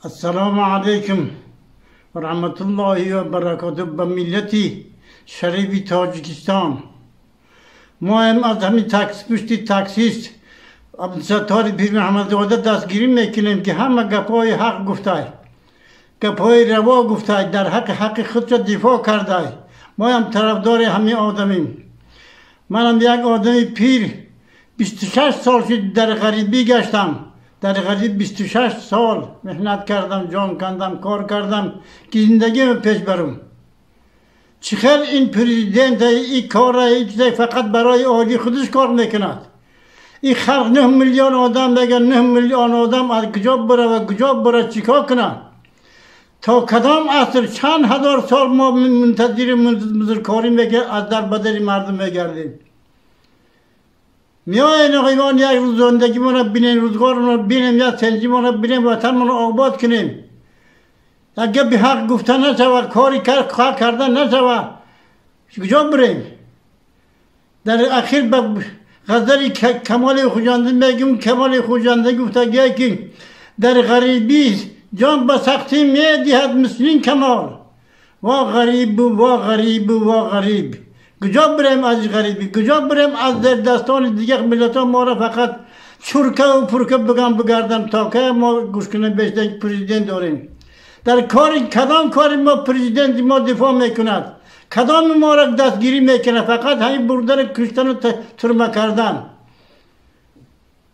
Ассалому алайкум ва раҳматуллоҳи ва баракотуҳ ба миллати шарифи Тоҷикистон. Мо ҳам аз ҳамин пушти таксист Абдусаттори Пирмуҳаммадзода дастгирӣ мекунем, ки ҳама гапҳои ҳақ гуфтай, гапҳои раво гуфтай, дар ҳаққи худро дифоъ кардай. Мо ҳам тарафдори ҳамин одамем. Манам як одами пир, 26 сол шуд дар ғарибӣ гаштам. Дар ғариб 26 сол меҳнат кардам, ҷон кандам, кор кардам, ки зиндагиро пеш барам. Чӣ хел ин президент ин кора фақат барои оилаи худаш кор мекунад? Ин халқ 9 миллион одам мегӯяд, 9 миллион одам аз куҷо барава, куҷо бара, чӣ кор кунад? То кадом аср, чанд ҳазор сол мо мунтазири музуркорӣ аз дар ба дари мардум мегардем? Меоен оғоён, як рӯз зиндагимонро бинем, рӯзгоромонро бинем, як сенҷимонро бинем, ватанмонро обод кунем. Як гапи ҳақ гуфта нашавад, кори ҳақ карда нашавад, куҷо бирем? Дар ахир ба ғазали Камоли Хуҷандӣ мегӯм. Камоли Хуҷандӣ гуфтагие, ки дар ғарибӣ ҷон ба сахтӣ медиҳад мислин Камол. Во ғарибу, во ғарибу, во ғариб. Куҷо бирем аз ғарибӣ? Куҷо бирем аз дастони дигар миллатҳо? Моро фақат чуркаву пурка бигам бигардам, то кай мо гӯш кунем? Бештар президент дорем. Дар кори кадом кори мо президенти мо дифоъ мекунад? Кадоми моро дастгирӣ мекунад? Фақат ҳамин бурдану куштану турма кардан.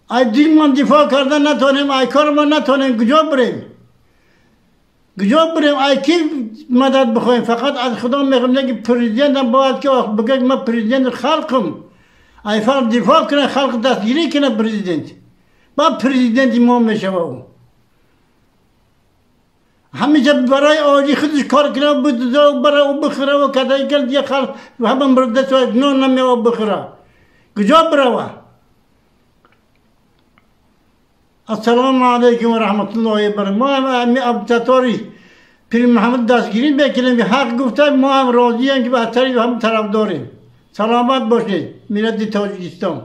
Ай дилмон дифоъ кардан натонем, ай кори мо натонем, куҷо бирем? Куҷо бирем? Ай ки мадад бихоҳем? Фақат аз Худо мехоҳем, ки президентам бояд ки бигӯяд: ман президенти халқам. Ай халқ дифоъ кунад, халқ дастгирӣ кунад президент. Баъд президенти мо мешава ӯ. Ҳамеша барои оилаи худаш кор кунад, бара бихӯра кадай кард, дигар халқ ҳама мурда, нон намеова бихӯра. Куҷо бирава? Ассалому алайкум ва раҳматуллоҳи ва баракатуҳ. Мо ҳам Абдусаттори Пирмуҳаммад дастгирӣ мекунем, ҳақ гуфта, мо ҳам розием, ки ба тари ҳам тарафдорем. Саломат бошед, миллати Тоҷикистон.